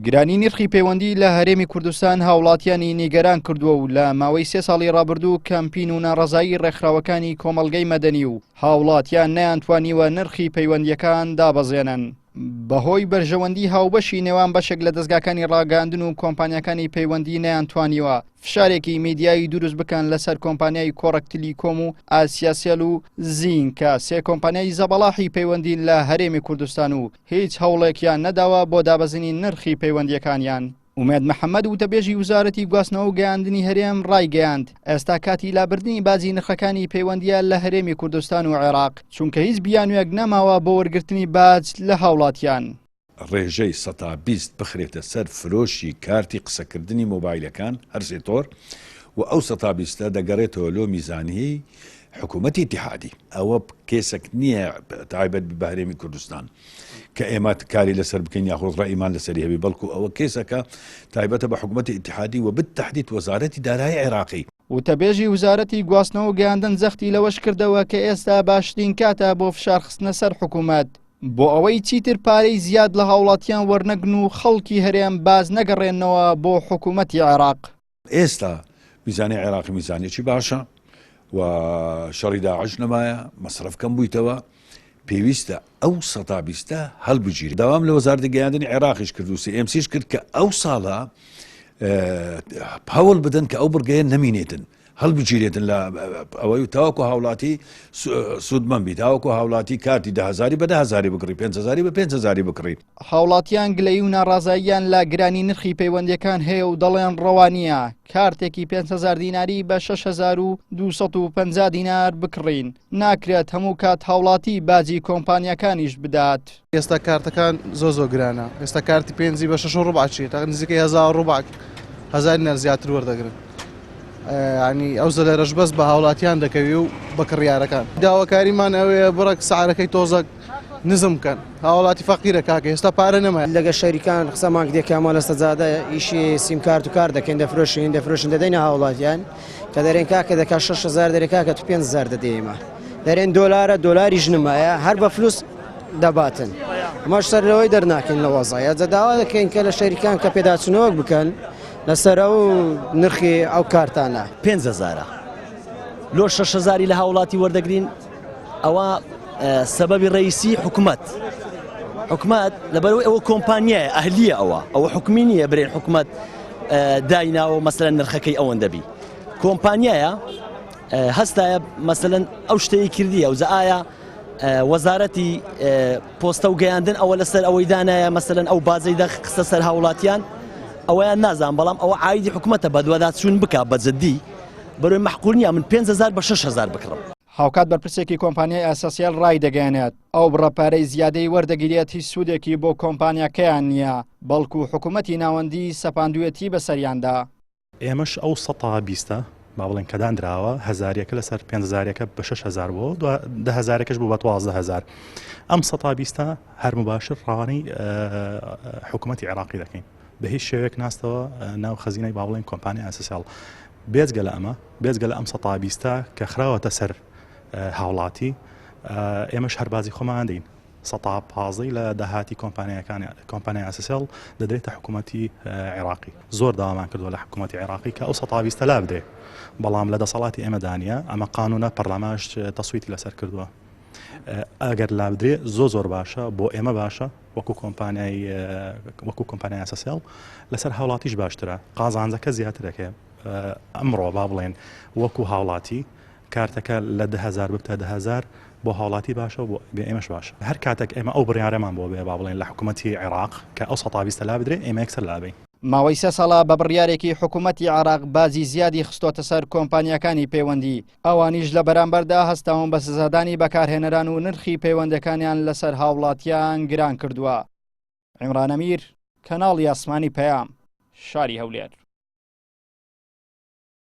گرانی نرخی پەیوەندی لە هەرێمی کوردستان هاوڵاتیانی نیگەران کردووە و لە ماوەی سێ ساڵی ڕابردوو کەمپین و ناڕەزایی ڕێکخراوەکانی کۆمەڵگەی مەدەنی و هاوڵاتیان نەیانتوانیوە نرخی پەیوەندییەکان دابەزێنن. بەهۆی بەرژەوەندی هاوبەشی نێوان بەشێک لە دەزگاکانی ڕاگەیاندن و کۆمپانیاکانی پەیوەندی نەیانتوانیوە فشارێکی میدیایی دروست بکەن لەسەر کۆمپانیای کۆڕەک تلیکۆم و ئاسیاسێل و زین کە سێ کۆمپانیای زەبەڵاحی پەیوەندین لە هەرێمی کوردستان و هیچ هەوڵێکیان نەداوە بۆ دابەزینی نرخی پەیوەندییەکانیان. ئومێد محەمەد وتەبێژی وزارەتی گواستنەوە و گەیاندنی هەرێم ڕایگەیاند، ئێستا کاتی لابردنی باجی نرخەکانی پەیوەندییە لە هەرێمی کوردستان و عێراق، چونکە هیچ بیانوویەک نەماوە بۆ وەرگرتنی باج لە هاوڵاتیان. ڕێژەی 20% بخرێتە سەر فرۆشی کارتی قسەکردنی مۆبایلەکان هەر سێ تۆر و ئەو سەتا بیستە دەگەڕێتەوە لۆ میزانیەی حکوومەتی ئیتیحادی. ئەوە کێسەک نییە تایبەت بە هەرێمی کوردستان کە ئێمە کاری لەسەر بکەین یاخود ڕەئیمان لەسەری هەبی، بەڵکو ئەوە کێسەکە تایبەتە بە حکوومەتی ئیتیحادی و بالتحدید وەزارەتی دارایی عێراقی. وتەبێژی وزارەتی گواستنەوە و گەیاندن جەختی لەوەش کردەوە کە ئێستا باشترین کاتە بۆ فشارخستنە سەر حکوومەت بۆ ئەوەی چیتر پارەی زیاد لە هاوڵاتیان وەرنەگرن و خەڵکی هەرێم باج نەگەڕێننەوە بۆ حکوومەتی عێراق. ئێستا میزانی عێراقی میزانێکی باشە و شەڕی داعش نەمایە، مەسرەف کەم بوویتەوە، پێویستە ئەو سەتا بیستە هەڵبگیرێ. داوام لە وەزارەتی گەیاندنی عێراقیش کرد و سیش کرد کە ئەو ساڵە هەوڵ بدەن کە ئەو بڕگەیە نەمینێتن، هەڵبگیرێتن لە ئەوەی و تاوەکو هاوڵاتی سوودمەند بی، تاوەکو هاوڵاتی کارتی دە هەزاری بە دە هەزاری بکڕی، پێنج هەزاری بە پێنج هەزاری بکڕی. هاوڵاتیان گلەیی و ناڕازاییان لە گرانی نرخی پەیوەندییەکان هەیە و دەڵێن ڕەوا نییە کارتێکی 5000 دیناری بە 6250 دینار بکڕین، ناکرێت هەموو کات هاوڵاتی باجی کۆمپانیاکانیش بدات. ئێستا کارتەکان زۆر زۆر گرانە، ئێستا کارتی پێنجی بە شەش و ڕوبع ئەچێت، تا نزیکەی هەزار و ڕوبع هەزار دینار زیاتر وەردەگرن. ینی ئەو زەلەرەش بەس بە هاوڵاتیان دەکەوی و بە کڕیارەکان. داواکاریمان ئەوەیە بڕەک سعرەکەی تۆزەک نزم بکەن هاوڵاتی فەقیرە کاکە ئێستا پارە نەمایە. لەگە شەریکان قسەمان کردیە کە ئەمە لە سەجادە ئیشی سیم کارت و کار دەکەین دەفرۆشین دەفرۆشین دەدەینە هاوڵاتیان کە دەرێن کاکە دەکا 6000 دەرێ کاکە تو 5000 دەدەی ئێمە دەرێن دۆلارە دۆلاریش نمایە هەر بە فلوس دەباتن ئەمەش سەر لەوەی دەرناکەین لە وەزعە جا داوا دەکەین کە لە شەریکان کە پێداچوونەوەک بکەن لەسەر ئەو نرخی ئەو کارتانە. پێنج هەزارە لۆ شەش هەزاری لە هاوڵاتی وەردەگرین ئەوە سەبەبی ڕئیسی حکومەت حکومەت لەبەرەوەی ئەوە کۆمپانیایە ئەهلیە ئەوە ئەوە حکومی نییە برێن حکومەت دایناوە مەسەلەن نرخەکەی ئەوەندە بی کۆمپانیایە هەستایە مەسەلەن ئەو شتەی کردیە و ئایا وەزارەتی پۆستە و گەیاندن ئەوە لەسەر ئەوەی دانایە مەسەلەن ئەو بازەی دەخ قسە سەر هاوڵاتیان ئەوەیان نازان بەڵام ئەوە عیدی حکوومەتە بەدواداچوون بک بە جددی بەرەوەی مەحقول نییە من 5000 بە 6000 بکڕم. هاوکات بەرپرسێکی کۆمپانیای ئاساسیال ڕایدەگەیەنێت، ئەو بڕە پارەی زیادەی وەردەگیرێت هیچ سوودێکی بۆ کۆمپانیاکەیان نییە، بەڵکو حکومەتی ناوەندی سەپاندوویەتی بەسەریاندا. ئێمەش ئەو سەتا بیستە با بڵێن کە دانراوە هەزاریەکە لەسەر پێنج هەزاریەکە بە 6 هەزار بۆ دە هەزارەکەش بوو بە 12 هەزار ئەم سەتا بیستە هەر مباشر ڕەوانەی حکوومەتی عێراقی دەکەین بە هیچ شێوەیەک ناستەوە ناو خەزینەی با بڵێن کۆمپانیا ئاسسیال بێجگە لە ئەمە بێجگە لە ئەم سەتا بیستە کە خراوەتە سەر هاوڵاتی ئێمەش هەر باجی خۆمان دەین سەتا پازدەی لە داهاتی کۆمپانیاکانی کۆمپانیای ئاسسێڵ دەدرێتە حکوومەتی عێراقی زۆر داوامان کردووە لە حکوومەتی عێراقی کە ئەو سەتا بیستە لا بدرێ بەڵام لە دەسەڵاتی ئێمەدا نییە ئەمە قانونە پەرلەمانش تەسویتی لەسەر کردووە ئەگەر لابدرێ زۆر زۆر باشە بۆ ئێمە باشە وەکو کۆمپانیای وەکو کۆمپانیای ئاسسێڵ لەسەر هاوڵاتیش باشترە قازانجەکە زیاترەکەی ئەمڕۆ با بڵێن وەکو هاوڵاتی کارتەکە لە 10,000 ببتە 10,000 بۆ هاوڵاتی باشە و بۆ ئێمەش باشە هەر کاتێک ئێمە ئەو بڕیارەمان بۆ بێ با بڵێن لە حکوومەتی عێراق کە ئەو سەتا بیستە لا بدرێ ئێمە یەکسەر لابەین. ماوەی سێ ساڵە بە بڕیارێکی حکوومەتی عێراق باجی زیادی خستۆتە سەر کۆمپانیاکانی پەیوەندی، ئەوانیش لە بەرامبەردا هەستاون بە سزادانی بەکارهێنەران و نرخی پەیوەندەکانیان لەسەر هاوڵاتیان گران کردووە. عیمران ئەمیر، کەناڵی ئاسمانی پەیام، شاری هەولێر.